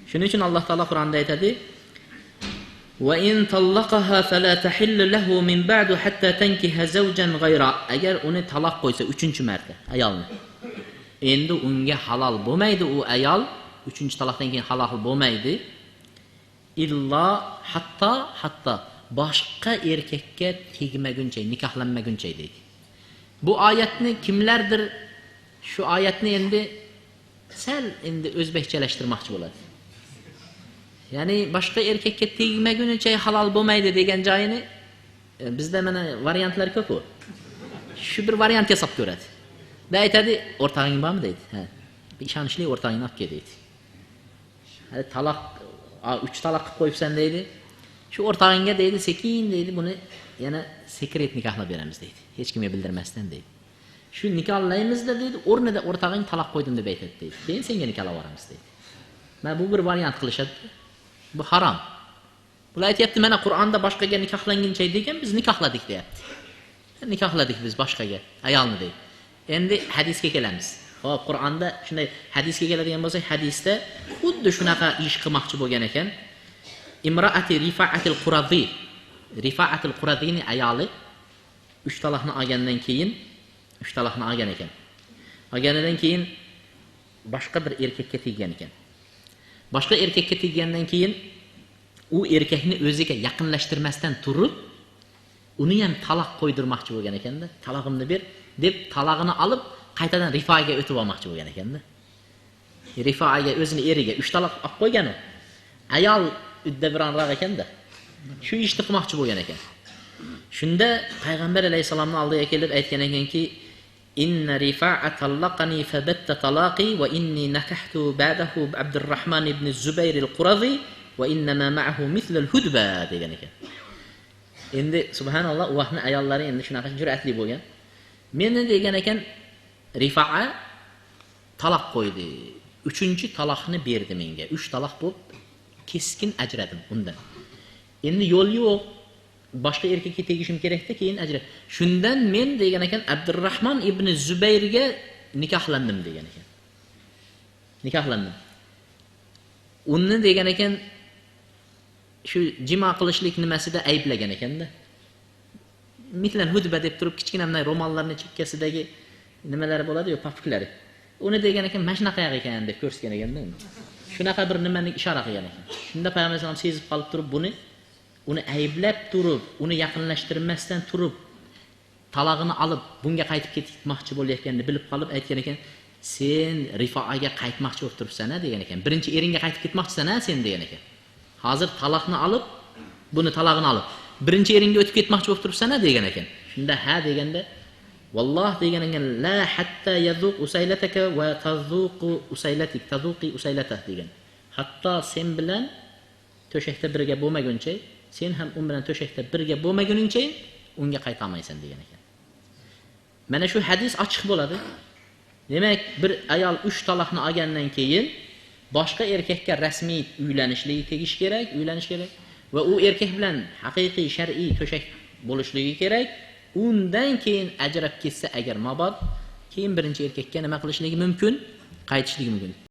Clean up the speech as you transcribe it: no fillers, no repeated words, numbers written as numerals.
Shuning uchun Alloh taolo Qur'onda aytadi: "Va in tallaqaha fala tahillu lahu min ba'du hatta tankiha zawjan ghayra." Agar uni taloq qo'ysa 3-marta ayolni, endi unga halol bo'lmaydi u ayol, 3-taloqdan keyin halol bo'lmaydi. Illo hatto boshqa erkakka tegmaguncha, nikohlanmaguncha deydi. Bu oyatni kimlardir shu oyatni endi sal endi o'zbekchalashtirmoqchi bo'ladi. Ya'ni boshqa erkakka tegmagunicha halol bo'lmaydi degan joyini bizda mana variantlar ko'p u. Shu bir variant yasab ko'radi. Da aytadi, o'rtog'ing bormi deydi. Ha. Ishonchli o'rtog'ingni olib kel deydi. Hali taloq 3 taloq qilib qo'yibsan deydi. Shu o'rtog'ingga deydi, sekin deydi, buni yana sekret nikohlab beramiz deydi. Hech kimga bildirmasdan deydi. Shu nikohlaymizda deydi, o'rnida o'rtog'ing taloq qo'ydim deb aytadi deydi. Keyin senga nikohlab yuboramiz deydi. Mana bu bir variant qilishadi. Bu harom. Bular aytyapti, mana Qur'onda boshqaga nikohlanguncha degan, biz nikohladik deyapti. Nikohladik biz boshqaga ayolni deydi. Endi hadisga kelamiz. Xo'p, Qur'onda shunday hadisga keladigan bo'lsak, hadisda xuddi shunaqa ish qilmoqchi bo'lgan ekan. Imraati Rifa'atil Qurazi, Rifa'atil Qurazining ayoli 3 taloqni olgandan keyin 3 taloqni olgan ekan. Olganidan keyin boshqa bir erkakka teggan ekan. Boshqa erkakka teggandan keyin u erkakni o'ziga yaqinlashtirmasdan turib, uni ham taloq qo'ydirmoqchi bo'lgan ekanda, talog'imni ber deb talog'ini olib, qaytadan Rifoaga o'tib olmoqchi bo'lgan ekanda. Rifoaga o'zini eriga 3 taloq olib qo'ygan u. Ayol uddaburonroq ekanda. Shu ishni qilmoqchi bo'lgan ekan. Shunda payg'ambar alayhisalomning oldiga kelib aytgan ekanki, inna Rifa'a tallaqani fabatta talaqi va inni nakahtu ba'dahu Abdurrahman ibn Zubayr al-Qurazi va innama ma'ahu mithla al-hudba degan ekan. Endi subhanalloh, u vaqtning ayollari endi shunaqa jur'atli bo'lgan. Meni degan ekan Rifa'a taloq qo'ydi. 3-taloqni berdi menga. 3 taloq bo'lib keskin ajradim undan. Endi yo'l yo'q. Boshqa erkakka tegishim kerakda, keyin ajrat. Shundan men degan ekan Abdurrahman ibn Zubayrga nikohlandim degan ekan. Nikohlandim. Uni degan ekan shu jima qilishlik nimasida ayblagan ekanda. Mitlan hudba deb turib kichkina bunday ro'mollarning chekkasidagi nimalari bo'ladi-yu, papuklari. Uni degan ekan mana shunaqa ekan deb ko'rsatgan ekanda. Shunaqa bir nimani ishora qilgan ekan. Shunda payg'ambar alayhisalom sezib qolib turib buni uni ayblab turib, uni yaqinlashtirmasdan turib, talog'ini olib, bunga qaytib ketmoqchi bo'layotganini bilib qolib aytgan ekan, sen Rifoaga qaytmoqchi bo'lib turibsan-a degan ekan. Birinchi eringga qaytib ketmoqchisan-a sen degan ekan. Hozir taloqni olib, buni talog'ini olib, birinchi eringga o'tib ketmoqchi bo'lib turibsan-a degan ekan. Shunda ha deganda, valloh degan ekan, la hatta yazuq usaylataka va tazuqu usaylatik, tazuqi usaylatah degan. Hatto sen bilan to'shakda birga bo'lmaguncha, sen ham u bilan to'shakda birga bo'lmaguningcha unga qayta olmaysan degan ekan. Mana shu hadis ochiq bo'ladi. Demak, bir ayol 3 taloqni olgandan keyin boshqa erkakka rasmiy uylanishligi tegish kerak, uylanish kerak va u erkak bilan haqiqiy shar'iy to'shak bo'lishligi kerak. Undan keyin ajrab ketsa agar mabod, keyin birinchi erkakka nima qilishligi mumkin? Qaytishligi mumkin.